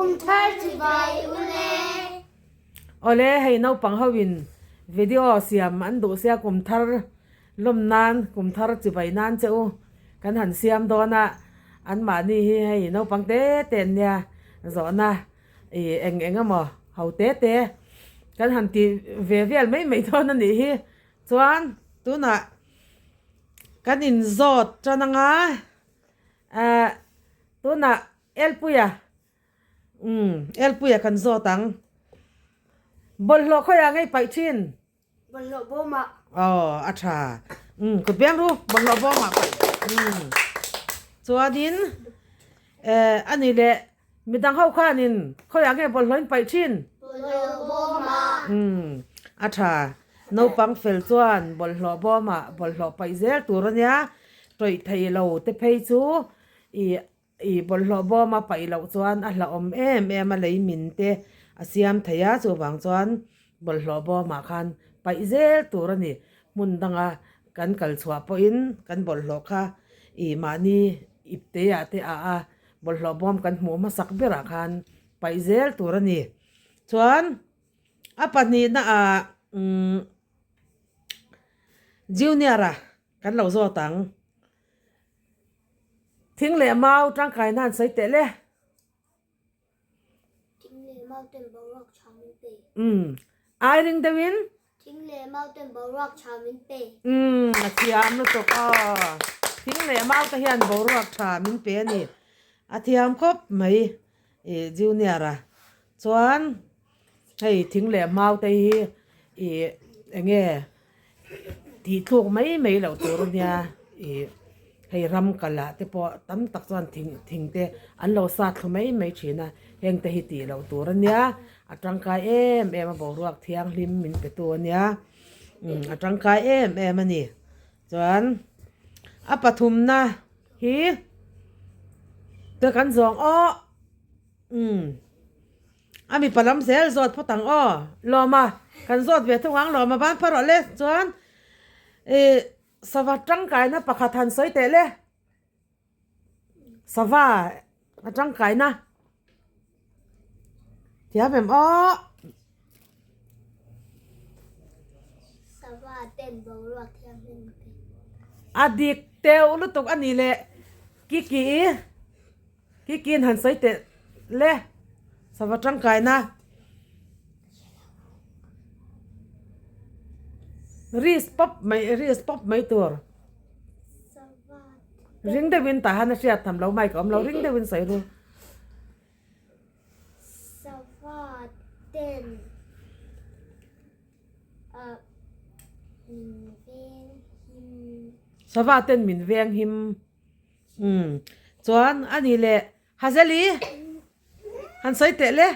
Kumthar chibai u le. Awle hei naupang ho in video siam an duh sia kumthar lawm nan kumthar chibai nan che u kan han siam dawn a an mahni hi hei naupang te te an nia zawhna ih eng eng emaw ho te te kan han ti ve vel mai mai dawn a nih hi chuan tunah kan inzawt tan anga ah tunah Elpuia umm Elpuia kan zawt ang. Bawlhhlawh khawiah ngei paih thin? Bawlhhlawh bawmah. Aw a tha. Umm kut beng ru bawlhhlawh bawmah paih. Umm chuanin eh a ni leh midang ho khanin khawiah nge bawlhhlawh in paih thin? Bawlhhlawh bawmah. Umm a tha. Naupang fel chuan bawlhhlawh bawmah bawlhhlawh paih zel tur a nia. Tawih thei lo te phei chu ih I bawlhhlawh bawm a paih loh chuan a hlauhawm em em a lei min te a siam thei a, chuvang chuan bawlhhlawh bawmah khan paih zel tur a ni. Hmun danga kan kal chhuah pawhin kan bawlhhlawh kha i mahni ipteah te ah a bawlhhlawh bawm kan hmuh hmasak berah khan paih zel tur a ni. Chuan a pahnihna ah umm junior a kan lo zawt ang. Thing leh mau tangkai nan sawi teh le. Thing leh mau ten boruak tha min pe. Umm ai ring deuh in. Thing leh mau ten boruak tha min pe. Umm a thiam lutuk aw. Thing leh mau te hian boruak tha min pe a ni. A thiam khawp mai i junior a. Chuan hei thing leh mau te hi i eng nge tih thluk mai mai loh tur a nia ih hei ram kal ah te pawh tam tak chuan thing thing te an lo sat thlu mai mai thin a heng te hi tih loh tur a nia a tangkai em em a boruak thianghlim min pe tu a nia umm a tangkai em em a ni chuan a pathumna hi te kan zawng awh umm. A mipa lam zel zawt phawt ang aw. Lawma, kan zawt ve thung ang Lawma ban phar rawh le. Chuan ih sava tangkaina pakhat han sawi teh le. Sava a tangkaina. Thiam em aw. Sava ten boruak thianghlim pe. A dik teuh lutuk a ni le. Kiki i. Kikin han sawi teh le sava tangkaina risk pawp mai risk pawp mai tur ring deuhin tah hian a hriat tham lo mic a awm lo ring deuhin sawi ru. Sava ten ah min veng him. Sava ten min veng him. Umm chuan a ni le Hazeli han sawi teh le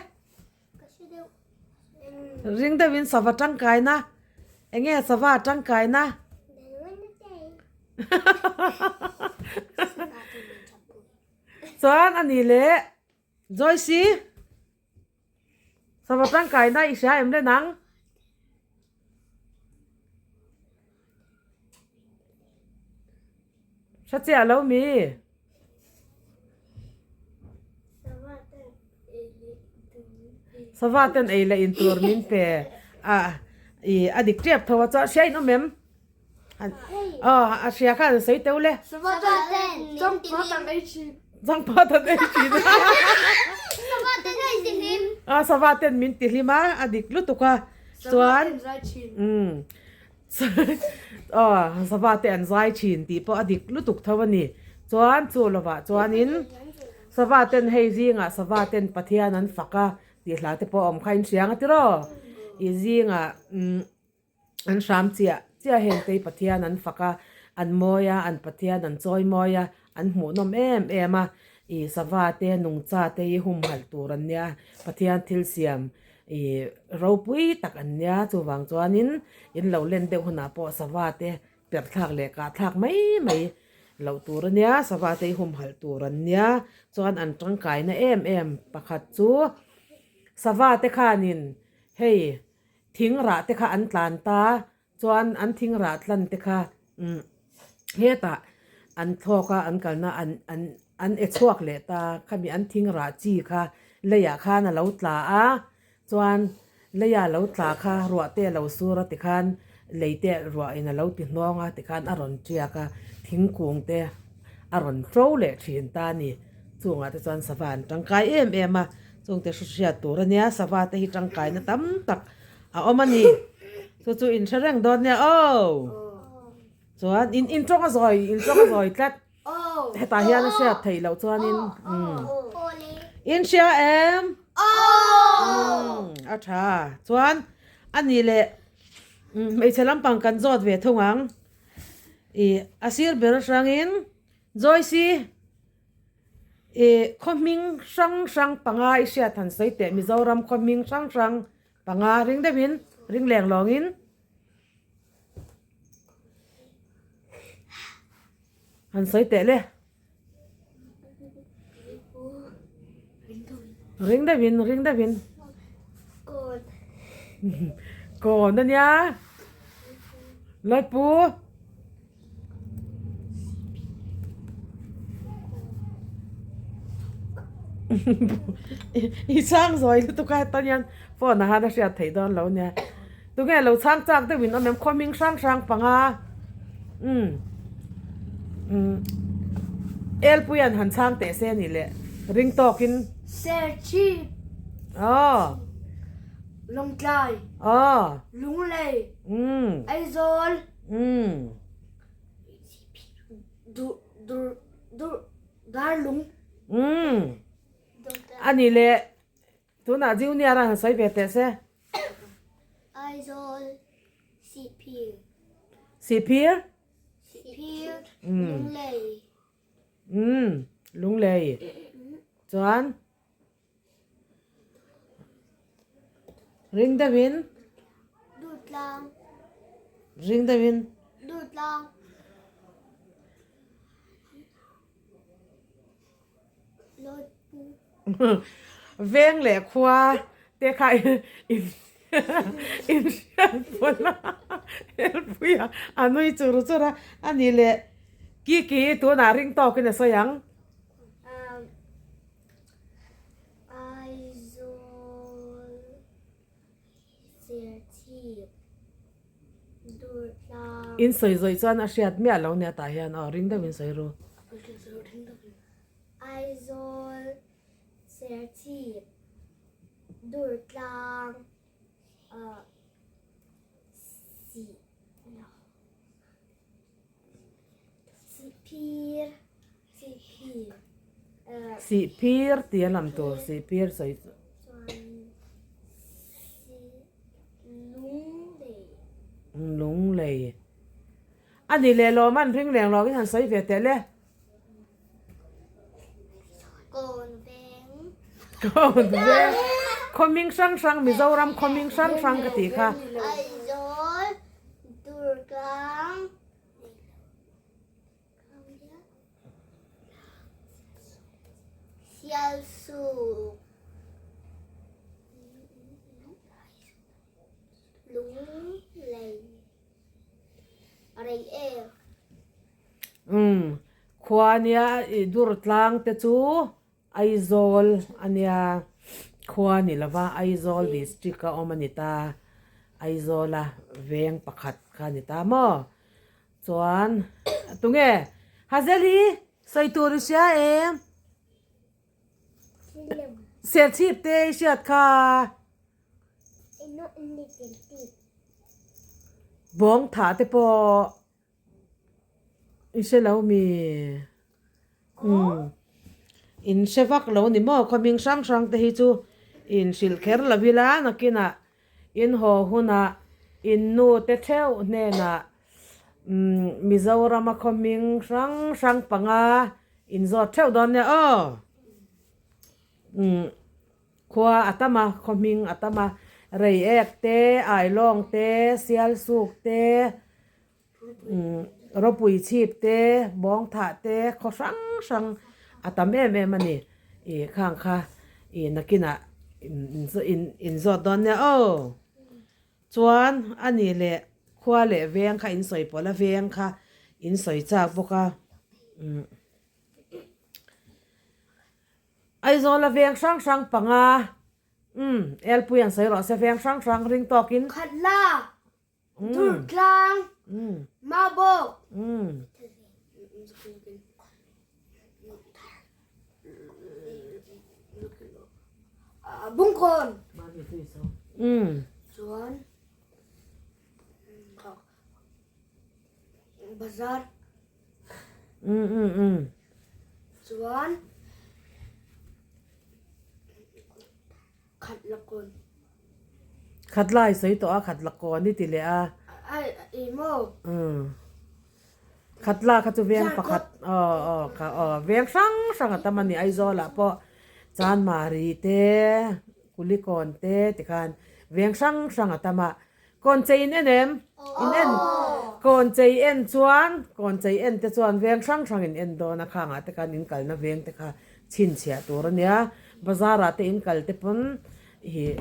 ring deuhin sava tangkaina eng nge sava tangkaina chuan a ni le Joyce sava tangkaina i hria em le nang. Hre chiah lo mi? Sava ten ei leh in tur min pe a i a dik tep tho a chuan hria in awm em? Aw a hria khan an sawi teuh le. Sava ten changpa tan ei thin. Changpa tan ei thin. Sava ten min ti hlim. A sava ten min ti hlim a a dik lutuk a chuan umm. Aw sava te an zai thin tih pawh a dik lutuk tho a ni. Chuan chu lovah chuanin sava ten hei zingah sava ten Pathian an fak a tih hla te pawh a awm kha in hria ang a tiraw? I zingah umm an hram chiah chiah heng te hi Pathian an fak a, an mawi a, an Pathian an chawi mawi a, an hmuhnawm em em a. Ih sava te nungcha te hi humhalh tur an nia Pathian thil siam Ih ropui tak an nia, chuvang chuanin in lo len deuh hunah pawh sava te perh thlak leh kah thlak mai mai loh tur a nia, sava te hi humhalh tur an nia, chuan an tangkaina em em pakhat chu sava te khanin hei thing rah te kha an tlan ta, chuan an thing rah tlan te kha umm hetah an thlawk a an kalna an an an e chhuak leh ta, khami an thing rah chi kha. Leiah khan a lo tla a, chuan leia lo tla kha ruah te a lo sur a tikhan lei te ruah in a lo ti hnawng a tikhan a rawn tiak a, thingkung te a rawn to leh thin ta a ni. Chungah te chuan sava an tangkai em em a, chungte hre hriat tur a nia, sava te hi tangkaina tam tak a awm a ni. Chu chu in hre reng dawn nia aw. Chuan in in tawng a zawi in tawng a zawi tlat. Hetah hian a hriat theih loh chuanin umm in hria em? Umm a tha. Chuan a nih leh hmeichhe lampang kan zawt ve thung ang. Ih a sir ber atangin Joyce ih khaw hming hrang hrang panga i hriat han sawi teh Mizoram khaw hming hrang hrang panga ring deuhin ring leng lawngin. Han sawi teh le. Ring deuhin, ring deuhin. Kawn. Kawn a nia. Laipu. I chhang zawi lutuk a heta hian phone ah hian a hriat theih dawn lo nia tunge lo chhang chak deuh in awm em khaw hming hrang hrang panga umm umm elpuian han chhang teh se nih leh ring tawk in. Serchhip. Aw. Lawngtlai. Aw. Lunglei. Umm. Aizawl. Umm. Dur dur dur darlung. Umm. A ni le tunah junior a han sawi ve teh se. Aizawl Sihphir. Sihphir? Sihphir Lunglei. Umm Lunglei. Chuan Ring deuhin. Durtlang. Ring deuhin. Durtlang. Veng leh khua te kha in in hriat pawlh a helpui a a nui chur chur a a ni leh Kiki tunah ring tawkin a sawi ang. Aizawl Serchhip Durtlang. In sawi zawih chuan a hriat miah lo nia tah hian aw ring deuhin sawi ru. Aizawl Serchhip Durtlang si Sihphir Sihphir Sihphir tih a lam tur Sihphir sawi chu. Lunglei Lunglei A ni leh lawm an ring leng lawngin han sawi ve teh le. Kawn veng. Kawn veng. Khaw hming hrang hrang Mizoram khaw hming hrang hrang ka tih kha. Aizawl Durtlang Sialsuk Lunglei Reiek. Umm khua nia i Durtlang te chu Aizawl a nia khua ni lova Aizawl district a awm a ni ta Aizawl a veng pakhat kha a ni ta maw chuan tunge Hazeli sawi tur i hria em Serchhip te i hriat kha. Bawng thah te pawh i hre lo mi umm in hre vak lo ni maw khaw hming hrang hrang te hi chu in hrilh kher lo ila nakinah in haw hunah in nu te theuh hnenah umm Mizorama khaw hming hrang hrang panga in zawt theuh dawn nia aw umm. Khua a tam a, khaw hming a tam a, Reiek te, Ailawng te, Sialsuk te, Ropui chhip te, Bawngthah te, khaw hrang hrang a tam em em a ni. Ih khang kha ih nakinah in zawt dawn nia aw. Chuan a ni leh khua leh veng kha in sawi pawlh a, veng kha in sawi chak bawk a. Aizawl a veng hrang hrang panga umm Elpui an sawi rawh se veng hrang hrang ring tawkin. Khatla, Durtlang, Mabawk. Bungkawn. Chuan Bazar. Chuan khat la kawn. Khat lai sawi tawh a khat la kawn i ti leh a. Ai i maw. Khat la kha chu veng pakhat aw aw kha aw veng hrang hrang a tam a ni Aizawl ah pawh Chanmari te Kulikawn te tikhan veng hrang hrang a tam a. Kawn chei in en em? In en Kawn chei en chuan kawn chei en te chuan veng hrang hrang in en dawn a khangah te khan in kalna veng te kha chhinchhiah tur a nia. Bazar ah te in kal te pawn ih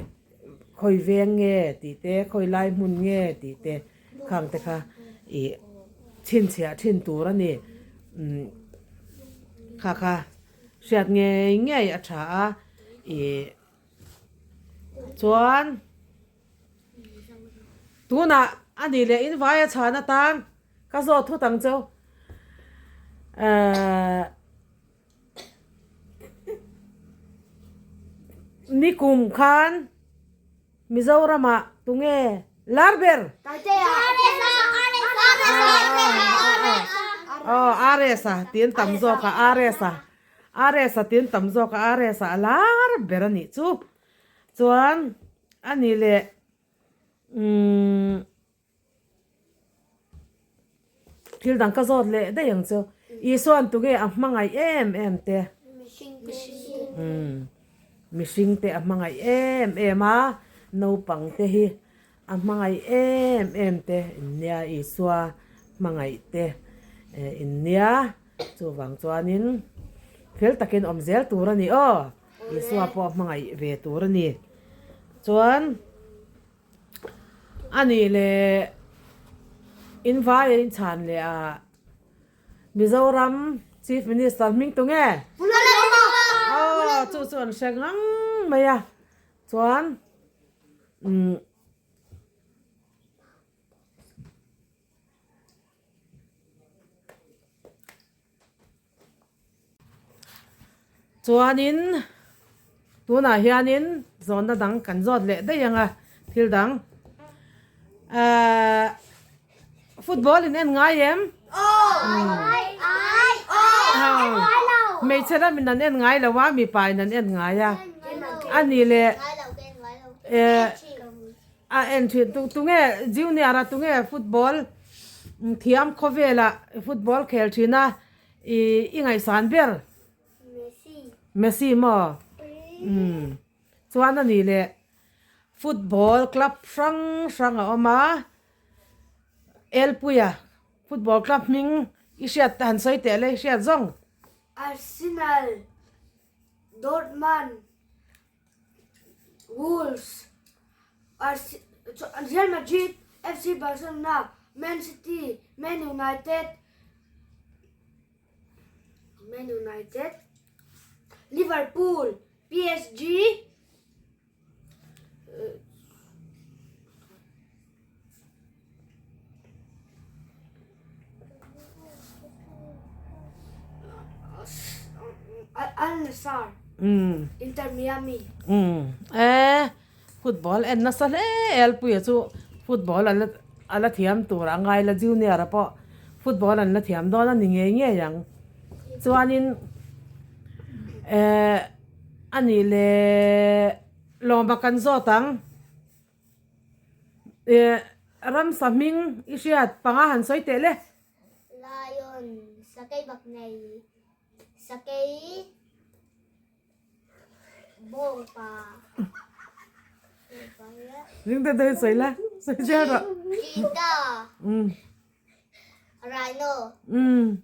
khawi veng nge tih te khawi lai hmun nge tih te khang te kha ih chhinchhiah thin tur a ni. Umm kha kha hriat ngei ngei a tha a ih chuan. Tunah a nih leh in vai a chhan atan ka zawt thut ang cheu. Ehh Nikum khan Mizoramah tunge lar ber? Aw RS a tiin tam zawk a RS a RS a tiin tam zawk a RS a lar ber a nih chu. Chuan a nih leh umm thil dang ka zawt leh daih ang chu. Isuan tunge a hmangaih em em te? Umm mihring te a hmangaih em em a, naupang te hi a hmangaih em em te innia Isua hmangaih te innia chuvang chuanin fel takin awm zel tur a ni aw. Isua pawh a hmangaih ve tur a ni. Chuan a nih leh in vai a inchhan leh a Mizoram Chief Minister hming tu nge? Aw chu chu an hre ngang mai a. Chuan umm. Chuanin tunah hianin zawnna dang kan zawt leh daih ang a thil dang ahh football in en ngai em? Hmeichhe lamin an en ngai lo a mipa in an en ngai a a ni leh eh a en thin tu tunge junior a tunge football thiam khawvela football khel thin a. I i ngaihsan ber? Messi. Messi maw? Umm. Chuan a nih leh football club hrang hrang a awm a, Elpuia football club hming i hriat te han sawi teh le i hriat zawng? Arsenal, Dortmund, Wolves, Real Madrid, FC Barcelona, Man City, Man United, Man United, Liverpool, PSG, Al Nassr, Inter Miami. Umm e football en nasa hle elpuia chu football a la a la thiam tur a ngai la junior a pawh football an la thiam dawn a ni ngei ngei ang chuanin eh a nih leh lawma kan zawt ang. Eh ramsa hming i hriat panga han sawi teh le. Lion, sakei bak nei, sakei bawngpa. Ring deuh deuhin sawi la, sawi zel rawh. Cheetah, rhino. Umm.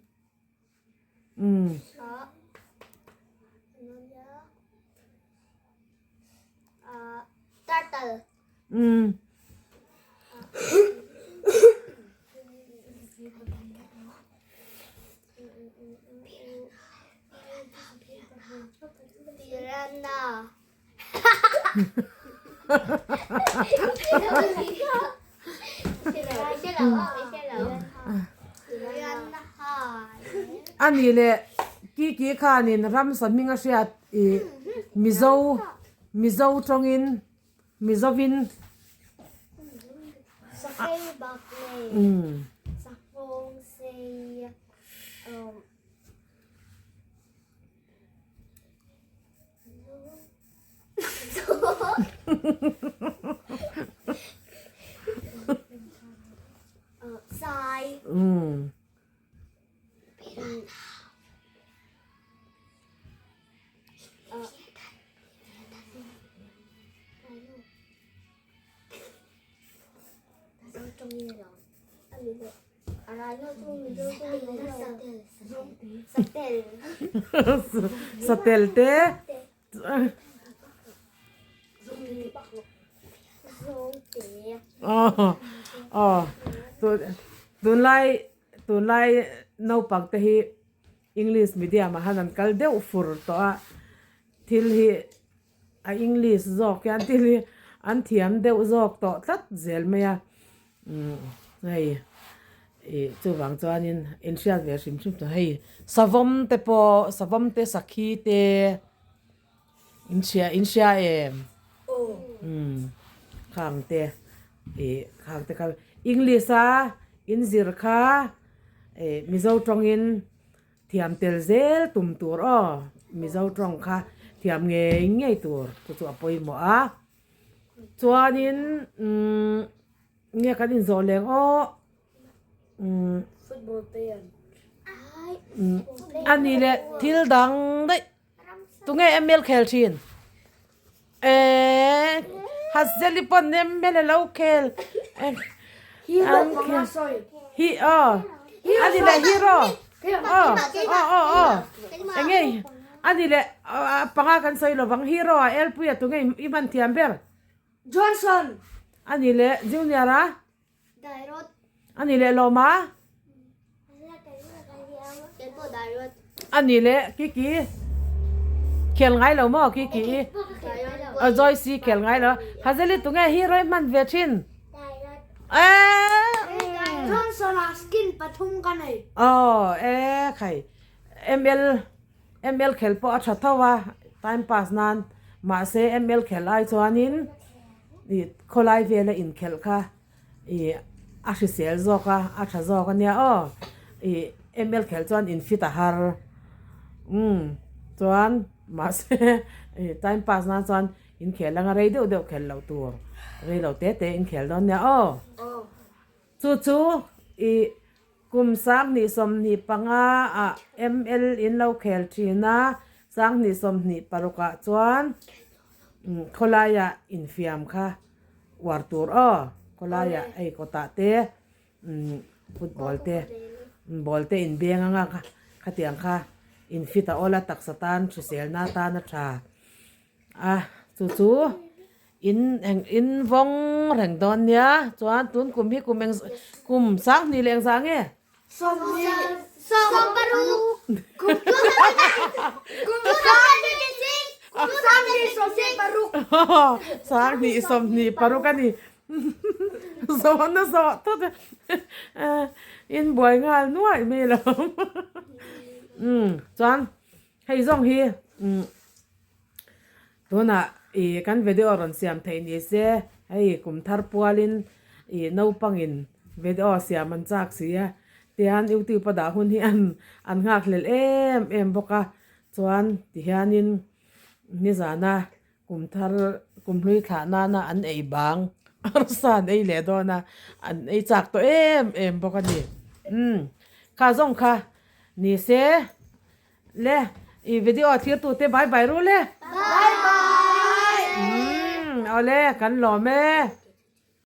Turtle. Umm. Piranha. A nih leh Kiki khanin ramsa hming a hriat ih Mizo Mizo tawngin Mizovin Satel te Aw tunlai tunlai naupang te hi English medium ah han an kal deuh fur tawh a thil hi a English zawk hian thil hi an thiam deuh zawk tawh tlat zel mai a umm hei ih chuvang chuanin inhriat ve hrim hrim tawh hei savawm te pawh savawm te sakhi te inhria inhria em umm khang te ih khang te kha English a inzir kha ih Mizo tawngin. Thiam tel zel tum tur aw, Mizo tawng kha thiam ngei ngei tur chu chu a pawimawh a. Chuanin umm nge kan inzawh leng aw umm Football player. Umm a ni leh thil dang daih tunge ML khel thin? Eee Hazeli pawn ML a lo khel Hero panga sawi. Hi aw a ni leh hero aw aw aw aw enge a ni leh panga kan sawi lovang hero ah elpui a tunge i hman thiam ber Johnson a ni leh junior a a ni leh lawma A ni leh Kiki khel ngai lo maw Kiki i Joyce i khel ngai lo Hazeli tunge hero i hman ve thin eee Johnson a skin pathum ka nei. Aw e khai ML ML khel pawh a tha tho a time pass nan mahse ML khel ai chuanin ih khawlai vela inkhelh kha Ih a hrisel zawk a, a tha zawk a nia aw. Ih ML khelh chuan in fit a har. Umm chuan mahse ih time pass nan chuan in khel anga rei deuh deuh khelh loh tur rei lo te te in khel dawn nia aw. Chu chu ih kum 2025 ah ML in lo khel thin a, 2026 ah chuan khawlaiah infiam kha. Uar tur aw khawlaiah hei kawtah te umm football te ball te inbeng anga khatiang kha infit a awl a taksa tan hriselna tan a tha a chu chu in eng in vawng reng dawn nia chuan tun kum hi kum eng kum sanghnih leh engzah nge. 2026 a ni. Zawhna zawh tawt a in buai nghal nuaih mai lo. Umm chuan hei zawng hi umm tunah ih kan video rawn siam theih ni se hei kum thar pualin ih naupangin video siam an chak si a tihian youtube a dah hun hi an an nghakhlelh em em bawk a chuan tihianin nizana kum thar kum hlui thlah nana an ei bang arsa an ei leh dawn a an ei chak tawh em em bawk a ni umm kha zawng kha ni se. Le i video thlir tu te bye bye ru le. Bye bye. Umm awle kan lawm e.